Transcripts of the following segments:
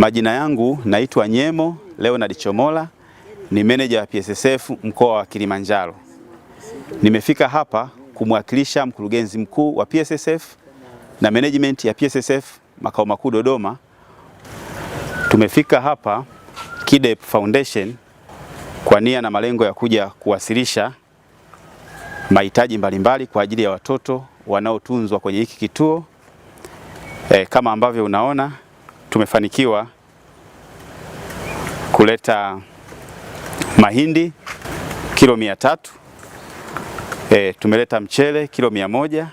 Majina yangu naitwa Nyemo Leonard Chomola, ni meneja wa PSSF mkoa wa Kilimanjaro. Nimefika hapa kumwakilisha mkurugenzi mkuu wa PSSF na management ya PSSF makao makuu Dodoma. Tumefika hapa Kidep Foundation kwa nia na malengo ya kuja kuwasilisha mahitaji mbalimbali kwa ajili ya watoto wanaotunzwa kwenye hiki kituo. Kama ambavyo unaona tumefanikiwa kuleta mahindi kilo 300, tumeleta mchele kilo 100,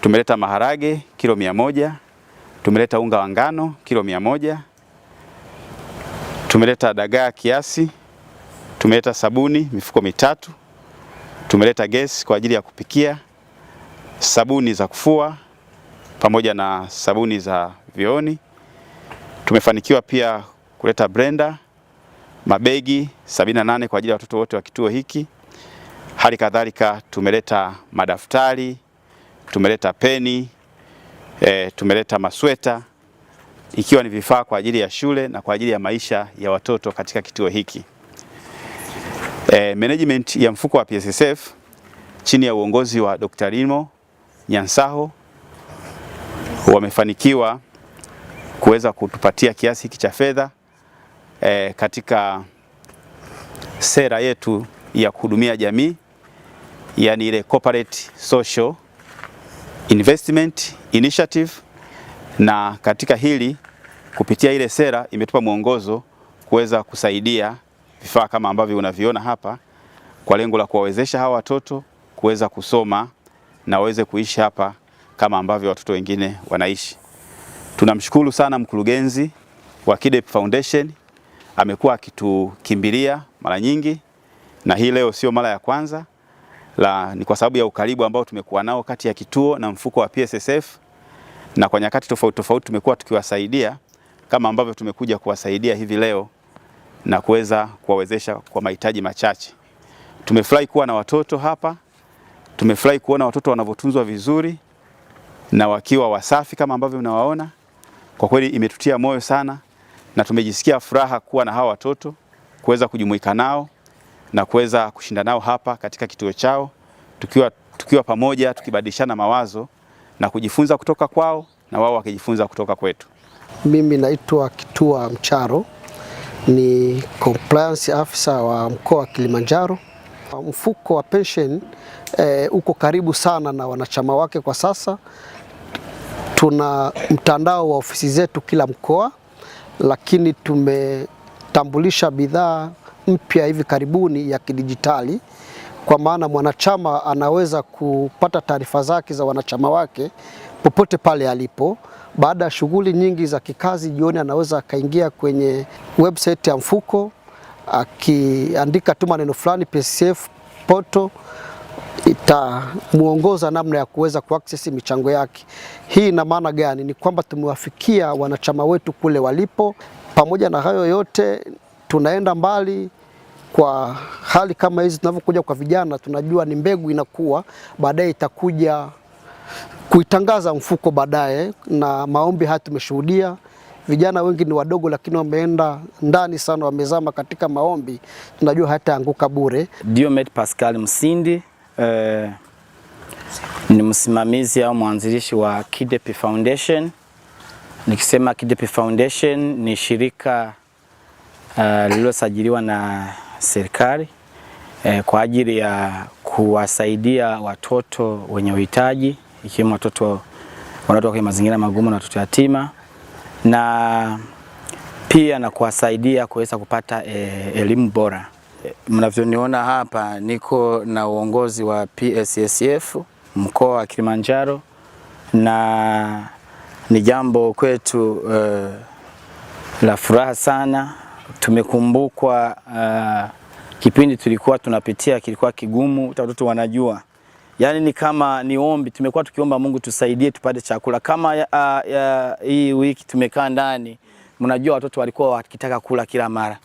tumeleta maharage kilo 100, tumeleta unga wa ngano kilo 100, tumeleta dagaa kiasi, tumeleta sabuni mifuko 3, tumeleta gesi kwa ajili ya kupikia, sabuni za kufua pamoja na sabuni za vyooni. Tumefanikiwa pia kuleta blender, mabegi 78 kwa ajili ya watoto wote wa kituo hiki. Hali kadhalika tumeleta madaftari, tumeleta peni, tumeleta masweta, ikiwa ni vifaa kwa ajili ya shule na kwa ajili ya maisha ya watoto katika kituo hiki. Management ya mfuko wa PSSF chini ya uongozi wa Dr. Limo Nyansaho wamefanikiwa kuweza kutupatia kiasi hiki cha fedha katika sera yetu ya kuhudumia jamii, yani ile corporate social investment initiative, na katika hili kupitia ile sera imetupa mwongozo kuweza kusaidia vifaa kama ambavyo unaviona hapa kwa lengo la kuwawezesha hawa watoto kuweza kusoma na waweze kuishi hapa kama ambavyo watoto wengine wanaishi. Tunamshukuru sana mkurugenzi wa Kidep Foundation, amekuwa akitukimbilia mara nyingi na hii leo sio mara ya kwanza. La, ni kwa sababu ya ukaribu ambao tumekuwa nao kati ya kituo na mfuko wa PSSF, na kwa nyakati tofauti tofauti tumekuwa tukiwasaidia kama ambavyo tumekuja kuwasaidia hivi leo na kuweza kuwawezesha kwa mahitaji machache. Tumefurahi kuwa na watoto hapa, tumefurahi kuona watoto wanavyotunzwa vizuri na wakiwa wasafi kama ambavyo mnawaona. Kwa kweli imetutia moyo sana na tumejisikia furaha kuwa na hawa watoto, kuweza kujumuika nao na kuweza kushinda nao hapa katika kituo chao, tukiwa pamoja tukibadilishana mawazo na kujifunza kutoka kwao na wao wakijifunza kutoka kwetu. Mimi naitwa Kitua Mcharo, ni compliance officer wa mkoa wa Kilimanjaro. Mfuko wa pension uko karibu sana na wanachama wake kwa sasa. Tuna mtandao wa ofisi zetu kila mkoa, lakini tumetambulisha bidhaa mpya hivi karibuni ya kidijitali, kwa maana mwanachama anaweza kupata taarifa zake za wanachama wake popote pale alipo. Baada ya shughuli nyingi za kikazi jioni, anaweza akaingia kwenye website ya mfuko akiandika tu maneno fulani PSSF portal, itamuongoza namna ya kuweza kuaccess michango yake. Hii ina maana gani? Ni kwamba tumewafikia wanachama wetu kule walipo. Pamoja na hayo yote, tunaenda mbali kwa hali kama hizi tunavyokuja kwa vijana, tunajua ni mbegu inakuwa, baadaye itakuja kuitangaza mfuko baadaye, na maombi haya tumeshuhudia vijana wengi ni wadogo, lakini wameenda ndani sana, wamezama katika maombi, tunajua hataanguka bure. Diomed Pascal Msindi ni msimamizi au mwanzilishi wa Kidep Foundation. Nikisema Kidep Foundation ni shirika lililosajiliwa na serikali kwa ajili ya kuwasaidia watoto wenye uhitaji, ikiwemo watoto wanaotoka kwenye mazingira magumu na watoto yatima, na pia na kuwasaidia kuweza kupata elimu bora. Mnavyoniona hapa niko na uongozi wa PSSF mkoa wa Kilimanjaro, na ni jambo kwetu la furaha sana. Tumekumbukwa kipindi tulikuwa tunapitia kilikuwa kigumu, watoto wanajua. Yaani ni kama ni ombi, tumekuwa tukiomba Mungu tusaidie tupate chakula. Kama hii wiki tumekaa ndani, mnajua watoto walikuwa wakitaka kula kila mara.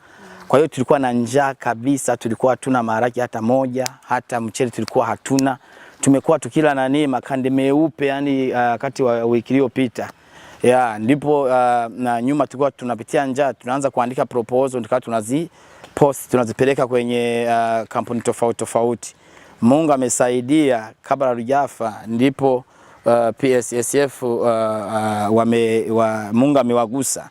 Kwa hiyo tulikuwa na njaa kabisa, tulikuwa hatuna maharage hata moja, hata mchele tulikuwa hatuna. Tumekuwa tukila nani makande meupe, yani wakati wa wiki iliyopita. Ya, ndipo na nyuma tulikuwa tunapitia njaa, tunaanza kuandika proposal, tukawa tunazi post tunazipeleka kwenye kampuni tofauti tofauti. Mungu amesaidia kabla hatujafa, ndipo PSSF Mungu amewagusa.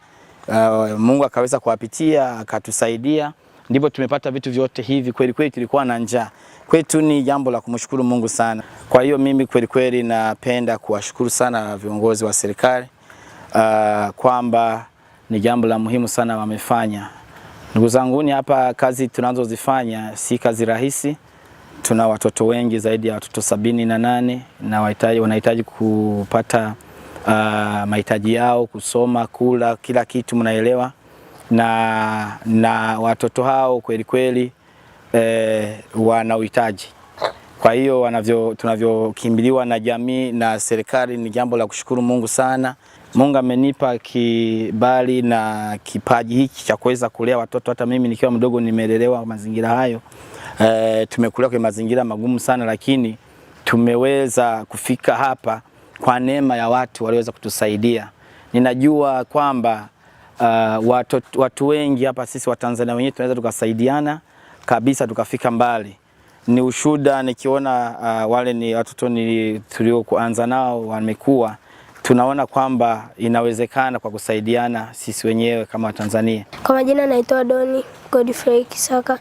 Mungu akaweza kuwapitia akatusaidia, ndipo tumepata vitu vyote hivi. Kweli kweli tulikuwa na njaa, kwetu ni jambo la kumshukuru Mungu sana. Kwa hiyo mimi kweli kweli napenda kuwashukuru sana viongozi wa serikali kwamba ni jambo la muhimu sana wamefanya. Ndugu zanguni, hapa kazi tunazozifanya si kazi rahisi. Tuna watoto wengi zaidi ya watoto 78 na wanahitaji kupata mahitaji yao, kusoma, kula, kila kitu, mnaelewa. Na watoto hao kweli kweli wana uhitaji. Kwa hiyo tunavyokimbiliwa na jamii na serikali ni jambo la kushukuru Mungu sana. Mungu amenipa kibali na kipaji hiki cha kuweza kulea watoto. Hata mimi nikiwa mdogo nimelelewa mazingira hayo. Tumekulia kwa mazingira magumu sana, lakini tumeweza kufika hapa kwa neema ya watu walioweza kutusaidia. Ninajua kwamba watu wengi hapa sisi wa Tanzania wenyewe tunaweza tukasaidiana kabisa tukafika mbali. Ni ushuhuda nikiona wale ni watoto ni tuliokuanza nao wamekuwa, tunaona kwamba inawezekana kwa kusaidiana sisi wenyewe kama Tanzania. Kwa majina naitwa Doni Godfrey Kisaka,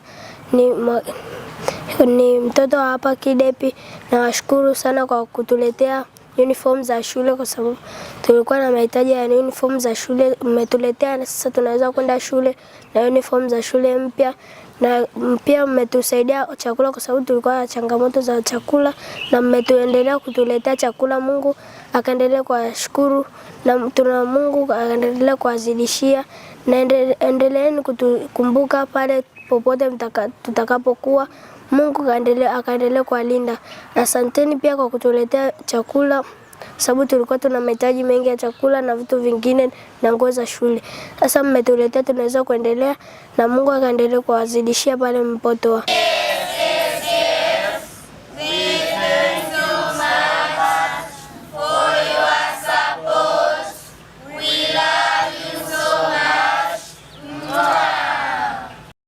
ni mtoto wa hapa Kidepi. Nawashukuru sana kwa kutuletea uniform za shule, kwa sababu tulikuwa na mahitaji ya uniform za shule, mmetuletea na sasa tunaweza kwenda shule na uniform za shule mpya. Na pia mmetusaidia chakula, kwa sababu tulikuwa na changamoto za chakula, na mmetuendelea kutuletea chakula. Mungu akaendelea kuwashukuru, na tuna Mungu akaendelea kuwazidishia, na endeleeni kutukumbuka pale popote tutakapokuwa. Mungu akaendelea kuwalinda. Asanteni pia kwa kutuletea chakula, sababu tulikuwa tuna mahitaji mengi ya chakula na vitu vingine na nguo za shule. Sasa mmetuletea, tunaweza kuendelea, na Mungu akaendelea kuwazidishia pale mlipotoa.